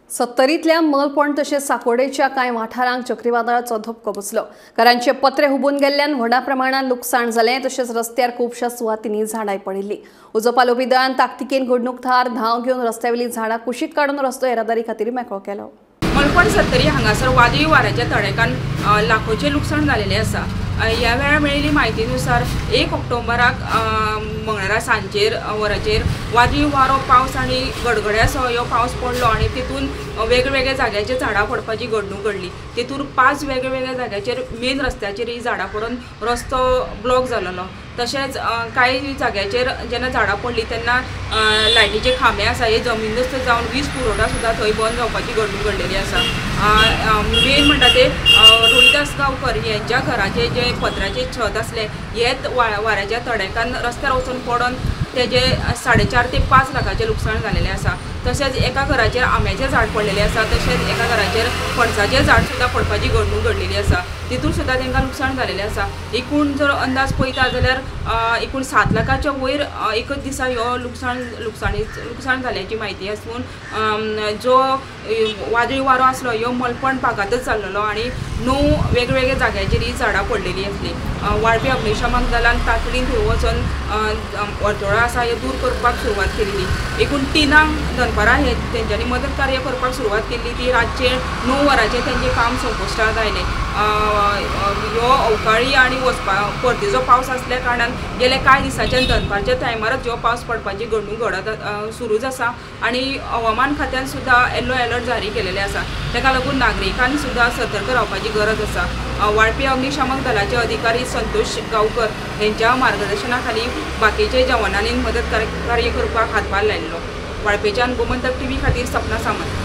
सत्तरींतल्या मलपण तशेंच साकोडेच्या कांय वाठारांक चक्रीवादळाचो धपको बसलो. घरांचे पत्रे हुबून गेल्ल्यान व्हडा प्रमाणात लुकसाण जालें. तशेंच रस्त्यार खुबश्या सुवातींनी झाडां पडिल्लीं. उजो पालोवपी दळान ताकतिकेन घडणूक थळार धांव घेवन रस्त्यावेलीं झाडां कुशीक काडून रस्तो येरादारी खातीर मेकळो केलो. मलपण सत्तरी हांगासर वादळी वाऱ्याच्या तडेकान लाखोचें लुकसाण जालेलें आसा. ह्या वेळार मेळिल्ली म्हायतीनुसार 1 ऑक्टोबराक मंगळारा सांजेर वराचेर वादळी वारो, पावस आनी गडगड्यासह ह्यो पावस पडलो आनी तितून वेगवेगळ्या जाग्याचेर झाडां पडपाची घडणूक घडली. तितून 5 वेगवेगळ्या जाग्याचेर मेन रस्त्याचेर ही झाडां पडून रस्तो ब्लॉक जालेलो. तशेंच कांय जाग्याचेर जेन्ना झाडां पडली तेन्ना लायटीचे खांबे आसा हे जमीनदस्त जावन वीज पुरवठा सुद्दां थंय बंद जावपाची घडणूक घडलेली आसा. मेन म्हणटा ते रोहिदास गांवकर हेंच्या घराचे जे पत्र्याचे छत आसले हेच वाऱ्याच्या तडेकान रस्त्यार वचून पडून तेजे 4.5 ते 5 लाखाचें लुकसाण जालेलें आसा. तशेंच एका घराचेर आंब्याचें झाड पडलेलें आसा. तशेंच एका घराचेर फणसाचें झाड सुद्दां पडपाची घडणूक घडलेली आसा. तितून सुद्दां तांकां लुकसाण जालेलें आसा. एकूण जर अंदाज पळयता जाल्यार एकूण 7 लाखाच्या वयर एकच दिसा ह्यो लुकसाण जाल्याची म्हायती आसून जो वादळी वारो आसलो ह्यो मलपण भागांतच जाल्लो आनी 9 वेगवेगळ्या जाग्याचेर ही झाडां पडलेली आसली. वाळपी अग्निशमन दलान तातडीन थंय वचून वर्तुळां आसा हे दूर करपाक सुरवात केल्ली. एकूण 3 दनपारां हे तेंच्यांनी मदत कार्य करपाक सुरवात केल्ली. ती रातचे 9 वरांचेर तेंचें काम संपुश्टांत आयलें. ह्यो अवकाळी आनी वचपा परतीचो पावस आसल्या कारणान गेल्या कांय दिसांच्यान दनपारच्या टायमारच ह्यो पावस पडपाची घडणूक घडत सुरूच आसा आनी हवामान खात्यान सुद्दां येल्लो अलर्ट जारी केलेले आसा. ताका लागून नागरिकांनी सुद्दां सतर्क रावपाची गरज आसा. वाळपी अग्निशामक दलाचे अधिकारी संतोष गांवकर हेंच्या मार्गदर्शना खाली बाकीचे जवानांनी मदत कार्य करपाक हातभार लायिल्लो. वाळपेच्यान गोमंतक टीव्ही खातीर सपना सामंत.